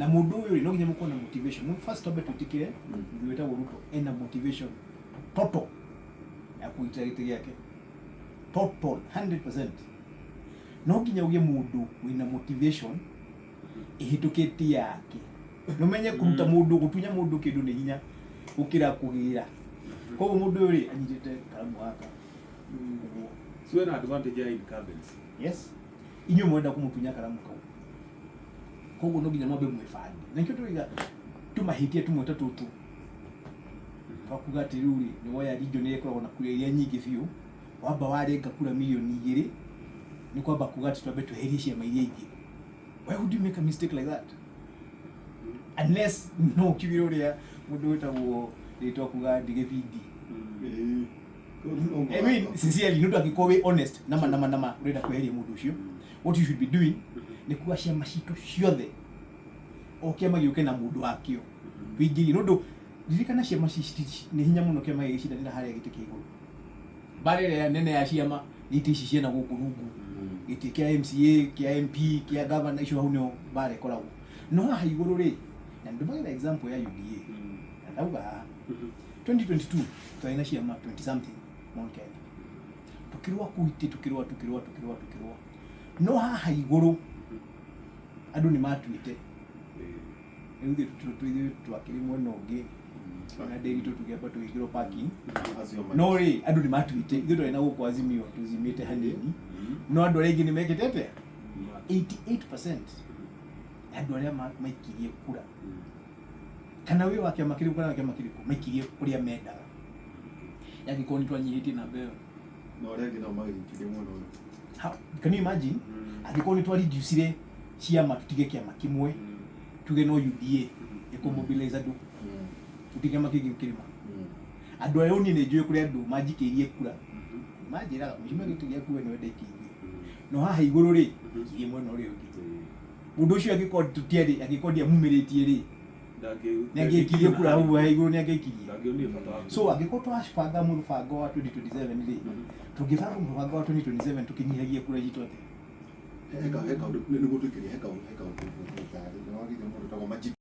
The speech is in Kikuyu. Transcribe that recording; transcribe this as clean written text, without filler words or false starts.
Na mũndũ ũyũ rĩ, no nginya mũkorwo na motivation. Mũndũ first twambe twĩtĩkĩre mũndũ wĩtagwo Ruto ena motivation total ya kũgitĩra gĩtĩ gĩake, total 100%. No nginya ũgĩe mũndũ wĩna motivation ĩhĩtũkĩtie yake. Nĩũmenye kũruta mũndũ, gũtunya mũndũ kĩndũ nĩ hinya gũkĩra kũgĩra. Koguo mũndũ ũyũ rĩ, anyitĩte karamu gaka ũguo. So ena advantage ya incumbency. Yes, inyuĩ mwenda kũmũtunya karamu kau, koguo no nginya mwambe mwĩbange. Na nĩkĩo tũiga tũmahĩtia tũmwe ta tũtũ twakuga atĩ rĩu rĩ, nĩ woya region ĩrĩa ĩkoragwo na kura iria nyingĩ biũ, wamba warenga kura 2 mirioni nĩ kwamba kuga atĩ twambe tweherie ciama iria ingĩ. Why would you make a mistake like that? Unless no ũkiugire ũrĩa mũndũ wĩtagwo rĩtwa kuga ndigĩbindi. I mean, sincerely, nĩ ũndũ angĩkorwo wĩ honest nama nama nama, ũrenda kweheria mũndũ ũcio, what you should be doing nĩ kuga ciama citũ ciothe, o kĩama gĩũke na mũndũ wakĩo, tũingĩrie. Nĩ ũndũ ririkana, ciama nĩ hinya mũno kĩama gĩgĩcindanĩra harĩa gĩtĩ kĩa igũrũ. Mbara ĩrĩa nene ya ciama nĩ itĩ ici ciena gũkũ rungu, gĩtĩ kĩa MCA, kĩa MP, kĩa governor, icio hau nĩho mbara ĩkoragwo. No haha igũrũ rĩ, na ndũmagĩra example ya UDA, na ndauga haha 2022 twarĩ na ciama 20 something Mount Kenya, tukĩrũa kũu itĩ, tukĩrũa, tukĩrũa, tukĩrũa, tukĩrũa, no haha igũrũ andũ nĩ matuĩte rĩu ithuĩ twakĩrĩ mwena ũngĩ na ndĩritũ, tũkĩamba tũgĩkĩrwo parking. No rĩ, andũ nĩ matuĩte ithuĩ twarĩ na gũkũ Azimio tũzimĩte hanini, no andũ arĩa aingĩ nĩ mekĩte atĩa? 88% andũ arĩa maikirie kura, kana wĩ wa kĩama kĩrĩkũ kana wa kĩama kĩrĩkũ, maikirie kũrĩa mendaga. Angĩkorwo nĩ twanyihĩtie namba ĩyo, na ũrĩa angĩ nao magĩikirie mwena ũyũ. Can you imagine angĩkorwo nĩ twareducire ciama, tũtige kĩama kĩmwe, tuge no UDA ĩkũmobilize andũ, tũtige kĩama kĩngĩ kĩrĩma? Andũ arĩa niĩ nĩ njũĩ kũrĩ andũ manjikĩirie kura, manjĩraga, "Mheshimiwa, gĩtĩ gĩaku we nĩwe ndaikĩirie, no haha igũrũ rĩ, ikirie mwena ũrĩa ũngĩ." Mũndũ ũcio angĩkorwo tũtiarĩ, angĩkorwo ndiamumĩrĩtie rĩ, nĩ angĩikirie kura hau haha igũrũ? Nĩ angĩikirie? Ndangĩonire bata wa So angĩkorwo twabanga mũbango wa 2027 rĩ, tũngĩbanga mũbango wa 2027 tũkĩnyihagia kura citũ atĩa? He kaũndũ nĩguo tũikĩrie, he kaũndũ ngũtarĩ nĩ wagithio mũndũ wĩtagwo Majid.